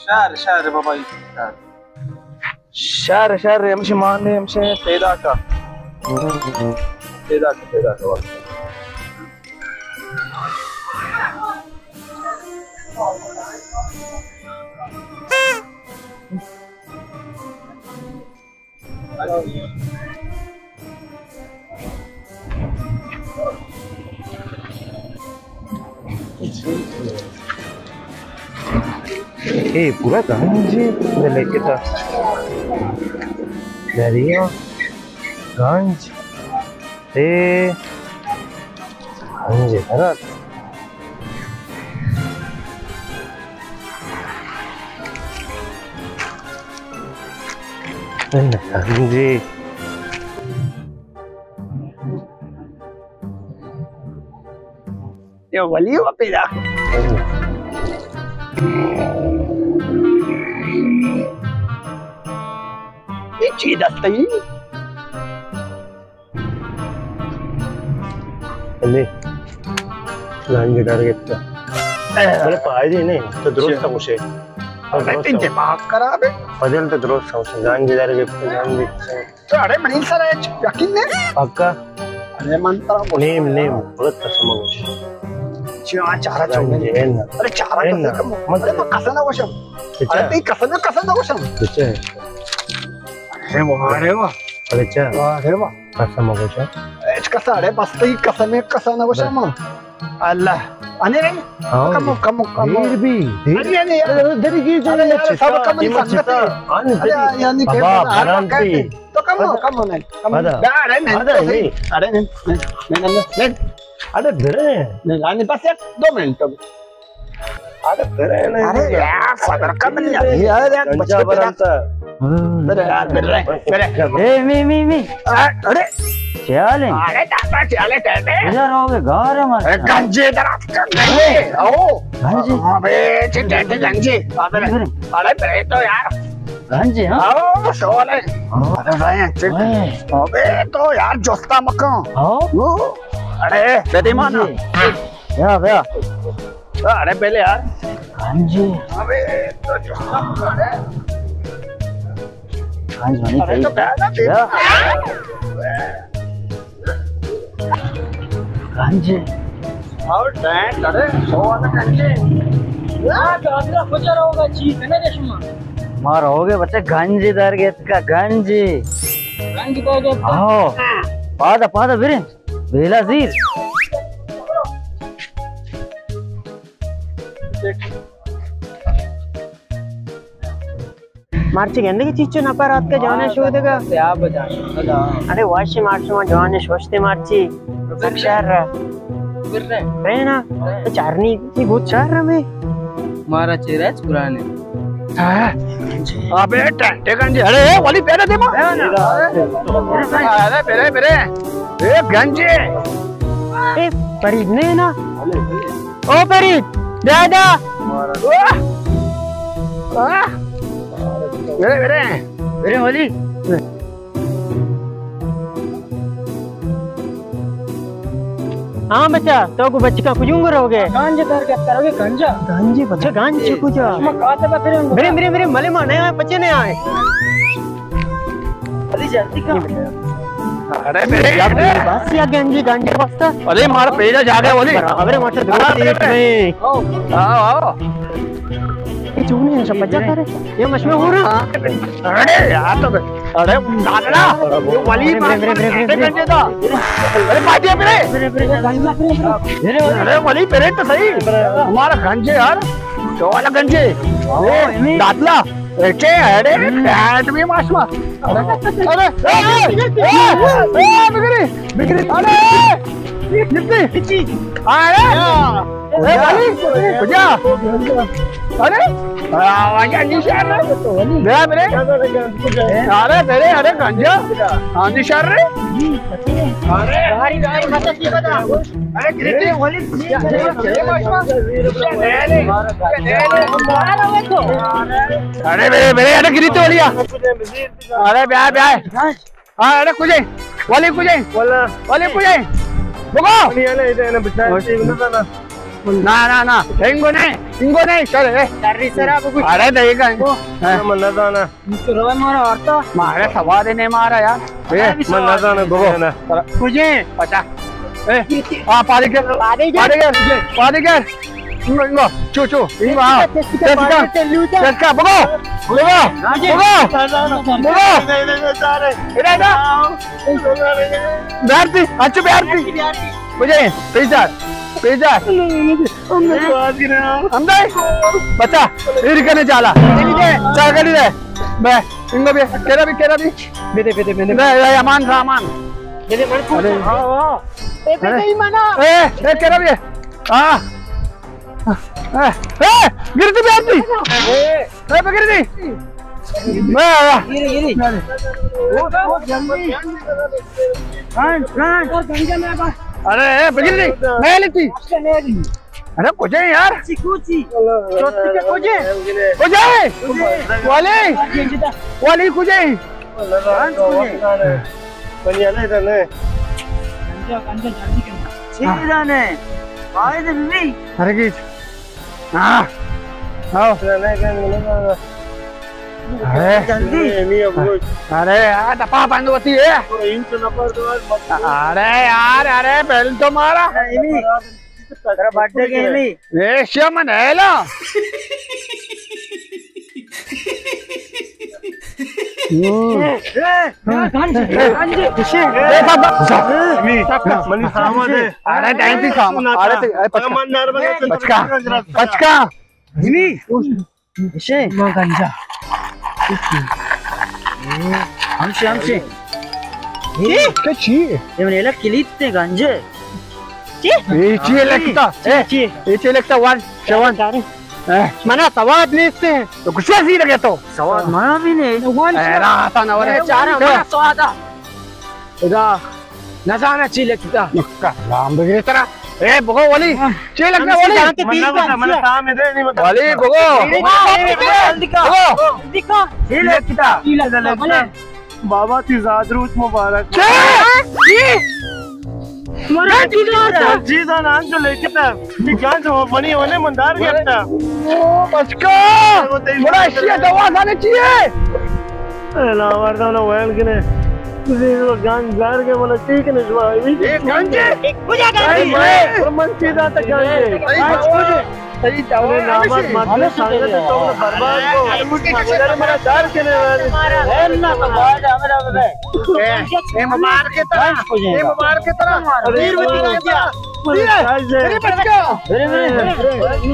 شر، شر بابا، شر۔ شر، شر، ہمشی مان نے، ہمشی پیدا کا۔ پیدا کا، پیدا کا۔ اے پورا گنج لکھتا۔ دریا، گنج، اے گنج درات۔ جی۔ یا ولی و پیدا۔ یہ چی دستئی؟ بلے گنج در گپتہ۔ بلے پائدے نہ، تو درست گوشے۔ تو درست گوشے۔ دماغ خراب ہے۔ فضل تو درست گوشے، گنج در گپتہ، گنج گپتہ۔ تو اڑے منی سر ہے، یقین نہیں۔ پکا؟ اڑے من ترا گوشے۔ نیم، نیم، بلے قسم گوشے۔ چا چارہ چونے۔ گنج، اے نا۔ اڑے چارہ اے نا۔ چونے۔ مت۔ اڑے من قسم نہ گوشم۔ اچھا۔ اڑے تئی قسم، قسم نہ گوشم۔ اچھا۔ اڑے واہ، اڑے واہ۔ اڑے چا؟ واہ، اڑے واہ۔ قسم گوشاں۔ اچ کسا اڑے بس تئی قسم، قسم نہ گوشاں ما۔ اللہ۔ انے رے؟ ہاں۔ کمو، کمو، کمو۔ دیر بھی۔ دیر۔ اڑے، اڑے یار۔ اڑے، اڑے، دری گی جو اڑے یار، سب کم نہیں سکتے۔ اڑے، یعنی کہ بابا، بڑا برانتی۔ تو کمو، کمو نہیں۔ کمو۔ اڑے نہیں، اڑے نہیں۔ اڑے نہیں، نہیں، نہیں، نہیں۔ اڑے برے۔ نہیں، نہیں، بس ایک دو منٹ۔ اڑے برے نا۔ اڑے یار، صبر کر، بلے یار، یار، یار، بچ کے برے۔ برے یار، برے، برے۔ اے، می، می، می۔ اڑے۔ چے حال ہے؟ اڑے دادا، چے حال ہے، ٹیٹے؟ کجا رہوگے؟ گار ہے ہمارے۔ اڑے گنجے درات کا گنجے۔ او۔ گنجے؟ ہاں بے، چے ٹیٹے گنجے۔ اڑے برے تو یار۔ گنجے، ہاں؟ او، سوال ہے۔ ہاں۔ اڑے بھائی، چے۔ اوئے۔ ابے تو یار جستا مکان۔ ہاں؟ او، اڑے، بے دیمانا۔ گنجے۔ بیا، بیا۔ اڑے پہلے یار۔ گنجے۔ ابے، تو جو، اڑے۔ گنج منی اڑے تو چاہیے۔ بیا نا، بیا۔ گنجے۔ اور ٹینٹ، اڑے، سو والا گنجے۔ ہاں، تو اندر کجا رہوگا، چی کنے دے شما؟ ما رہوگے بچے گنج در گپتہ، گنج۔ گنج در گپتہ؟ آہو۔ پادا، پادا برے۔ بیلا زیر۔ مرچی گندگی چیچو نپر آتکہ جانے شودگا۔ اڑے واشی مار شما جوانے شوشتے مرچی۔ سک شہر را۔ رینا۔ چارنی کی گوت شہر را میں۔ مارا چیرا چکرانے۔ ہاں۔ ابے ٹینٹے گنجے، اڑے، ولی پیرے دیما۔ اڑے، پیرے، پیرے۔ اے گنجے۔ اے فرید نے نا۔ او فرید، دادا۔ واہ۔ واہ۔ پیرے، پیرے۔ پیرے ولی۔ ہاں بچا، تو گو بچکا کجون گو رہوگے؟ گنج در گپتہ رہوگے، گنجا۔ گنجی بچا، گنج کجا؟ شما کاتے با پھریں گو۔ برے، برے، برے، ملے ما نہ آئے، پچے نہ آئے۔ علی جلدی کا۔ اڑے برے، اڑے۔ بس یا گنجی، گنجی بستا۔ اڑے مار پیدا جاگہ والی۔ برابر ہے، ماشاءاللہ، درست سیٹ میں۔ آؤ، آؤ۔ اے چونی ہے، سب بچا کرے۔ یہ مشمے ہو رہا۔ اڑے یار تو، اڑے دادلا، یہ ولی برے، برے، برے، برے، برے۔ اڑے پاٹی برے۔ برے، برے، برے، برے۔ اڑے ولی برے تو صحیح۔ ہمارا گنجے یار، تو والا گنجے۔ اے دادلا، اچھے اڑے، پیٹ بھی ماشما۔ اڑے، اڑے، اے، اے، اے، بگڑی، بگڑی، اڑے، جتی۔ اڑے، اے، بھائی، بھیا۔ اڑے، آ، واجہ جی شہر۔ بیا برے۔ اڑے، برے، اڑے، گنجا۔ ہاں جی، شہر رے۔ اڑے۔ اڑے، گریتے والی۔ اڑے، برے، برے، اڑے، گریتے والی آ۔ اڑے، بیا، بیا۔ ہاں، اڑے کجے؟ ولی کجے؟ ولا۔ ولی کجے؟ بگو۔ نہ، نہ، نہ، نہ۔ ہنگو نہیں۔ انگو نہیں، چل، اے۔ دری سرا بگو۔ اڑے دے گا۔ او۔ ہاں۔ من نہ زانا۔ تو روئے مارا آرتا۔ مارا سواد نے مارا یار۔ اے۔ من نہ زانا، بگو۔ کجے؟ پتا۔ اے۔ آ، پادے کر۔ پادے کر۔ پادے کر۔ پادے کر۔ انگو، انگو۔ چو، چو۔ انگو، ہاں۔ چسکا، چسکا۔ چسکا، بگو۔ بگو۔ بگو۔ بگو۔ اڑے دا۔ بیارتی، اچھا بیارتی۔ بجے، پیزا، پیزا۔ ہم نے سواد گرا۔ ہم دے۔ بچا، ایر کنے چالا۔ چا کری دے۔ بے، انگو بے، کرا بھی، کرا بھی۔ بے دے، بے دے، بے دے۔ بے، بے، امان، امان۔ بے دے، من کو۔ ارے۔ ہاں، ہاں۔ اے، بے دے، منا۔ اے، اے، کرا بھی۔ ہاں۔ اے، اے، گرتی بیارتی۔ اے۔ اے، پکڑ دی۔ واہ، واہ۔ گیری، گیری۔ ارے، اے، پکڑ دی۔ میں لیتی۔ ارے، کجے یار؟ کجے؟ کجے؟ والی؟ والی کجے؟ چی دانے؟ فائدہ بھی؟ ارے، گیت۔ ہاں۔ آؤ۔ ارے۔ جلدی۔ ارے یار، دپا بند ہوتی ہے۔ ارے یار، ارے، بیل تو مارا۔ تیرا برتھ ڈے کے لیے۔ اے شیا من ہیلا۔ منی سامان ہے۔ ارے، ٹائم بھی سامان۔ ارے، ارے، پچکا۔ پچکا۔ پچکا۔ اسے؟ ما گنجا۔ ہمشے، ہمشے۔ چی؟ چی؟ یہ من ایلا کلیت تے گنجے۔ چی؟ یہ چی لکھتا؟ چی؟ اے، چی؟ یہ چی لکھتا؟ One, seven. اے۔ منا سواد نیست ہے۔ تو کچھ سی لگے تو؟ سواد منا بھی نہیں۔ ون، اے، سیون۔ راتا نہ ورے۔ اے، چارا منا سواد آ۔ ادا نزاناں چی لکھتا۔ کلام بگرے ترا۔ اے بگو ولی۔ ہاں۔ چی لکھتا ولی؟ من نہ گوشاں، من سام دے نہیں بتا۔ ولی بگو۔ جلدی کا۔ بگو۔ جلدی کا۔ چی لکھتا؟ چی لکھتا؟ بابا تی زاد روچ مبارک۔ چی؟ چی؟ مرا چی لکھتا؟ چی زاناں جو لکھتا۔ تی گنج ہو بنی ہونے مندار گپتا۔ او بچکا۔ مرا اشیا دوا زانے چی ہے؟ اے نامردانا ویل کنے۔ زیرو گنج زر کے منا چی کنے شما؟ اے گنج ہے؟ کجا گنج ہے؟ من چی داتا گنج ہے؟ اے نامرد مت سنگت تو برباد کو۔ مجھے منا دار کنے والی۔ اے مبارک ترا۔ اے مبارک ترا۔ ویر وتی راجا۔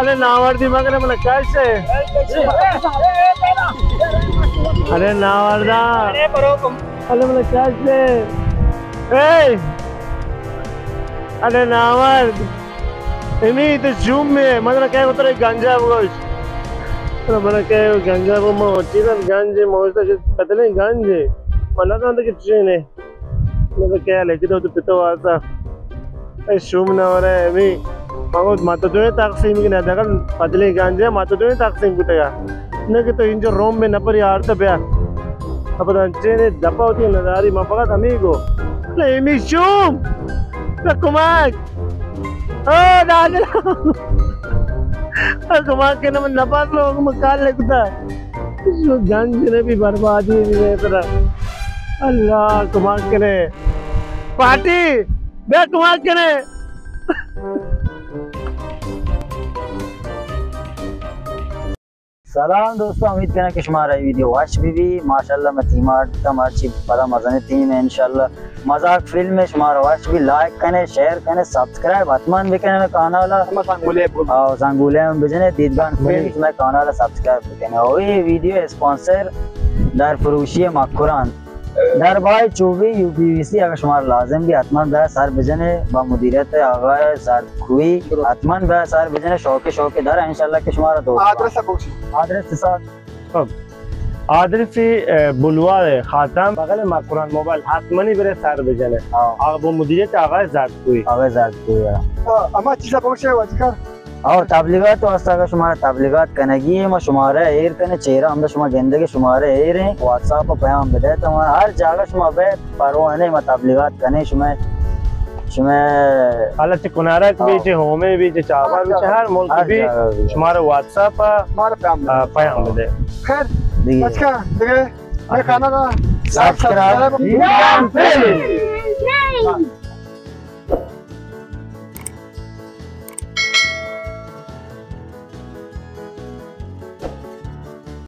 ارے ناوردی مگر منا کش ہے۔ ارے ناوردا۔ ارے منا کش ہے۔ اے۔ ارے ناورد۔ امی تو شوم میں۔ منا کہے اترے گنجا بگوش۔ منا کہے گنجا بگو، ما چیزن گنج موجود ہے، پتہ نہیں گنج ہے۔ منا تو کہ چینے۔ مطلب کہ لکھتا تو پتو واسا۔ اے شوم نہ ورے، امی۔ مگو مت دوئیں تقسیم کنے، دگل بدلیں گنجے، مت دوئیں تقسیم کتگا۔ نہ کہ تو انجو روم میں نپری آرتا بیا۔ اب انچے نے دپا ہوتی نداری، ما فقط ہمی گو۔ لے امی شوم۔ نہ کمک۔ او دادلا۔ او کمک کنے من نپاس لوگ مکال لکھتا۔ شو گنج نے بھی بربادی بھی ہے ترا۔ اللہ کمک کنے۔ پارٹی، بیا کمک کنے۔ سلام دوستو، امید کناں کہ شمارا اے ویڈیو وش بی بی۔ ماشاءاللہ، میں ٹیم آرٹ تم ہرچی پدا مزنیں ٹیم ہے انشاءاللہ۔ مزاق فلم ہے، شمارا وش بی، لائک کنے، شیئر کنے، سبسکرائب حتماً بکنے میں کانالا۔ ہاں، زنگولے ہم بجنے، دیدگان فلم میں کانالا سبسکرائب بکنے۔ اور یہ ویڈیو اسپانسر در فروشی مکران۔ در بہائے چوبی یو پی وی سی اگر شمارا لازم بی، حتماً بیا سر بجنے، با مدیریت آقای زردکوئی، حتماً بیا سر بجنے، شوق شوق در انشاءاللہ کہ شمارا دوست۔ آدرس بگوشی۔ آدرس ساتھ۔ خب۔ آدرس، اے، بلوار خاتم، بغل مکران موبائل، حتماً برے سر بجنے۔ ہاں۔ آقا با مدیریت آقای زردکوئی۔ آقای زردکوئی، ہاں۔ ہاں، اما چیزا بگوشے واجکار۔ او تبلیغات واسطہ اگر شمارا تبلیغات کنگی ہے، ما شمارا ایر کنے، چہرہ ہمدا شما گندگے شمارا ایر ہیں، واتساپ پہ پیام بدے تو ہمارا ہر جاگہ شما بے پرواہ نہیں، ما تبلیغات کنے شما۔ شما حالا چہ کنارک بی، ہاں۔ چہ ہومے بی، چہ چابار بی، ہر چہ ہر ملک ہر بی، جگہ بی۔ شمارا واتساپ ءَ، ہمارا پیام آ، دے۔ پیام دے۔ خیر، دیگہ۔ بچکا، دیگہ۔ میں کھانا کا سبسکرائب۔ سبسکرائب۔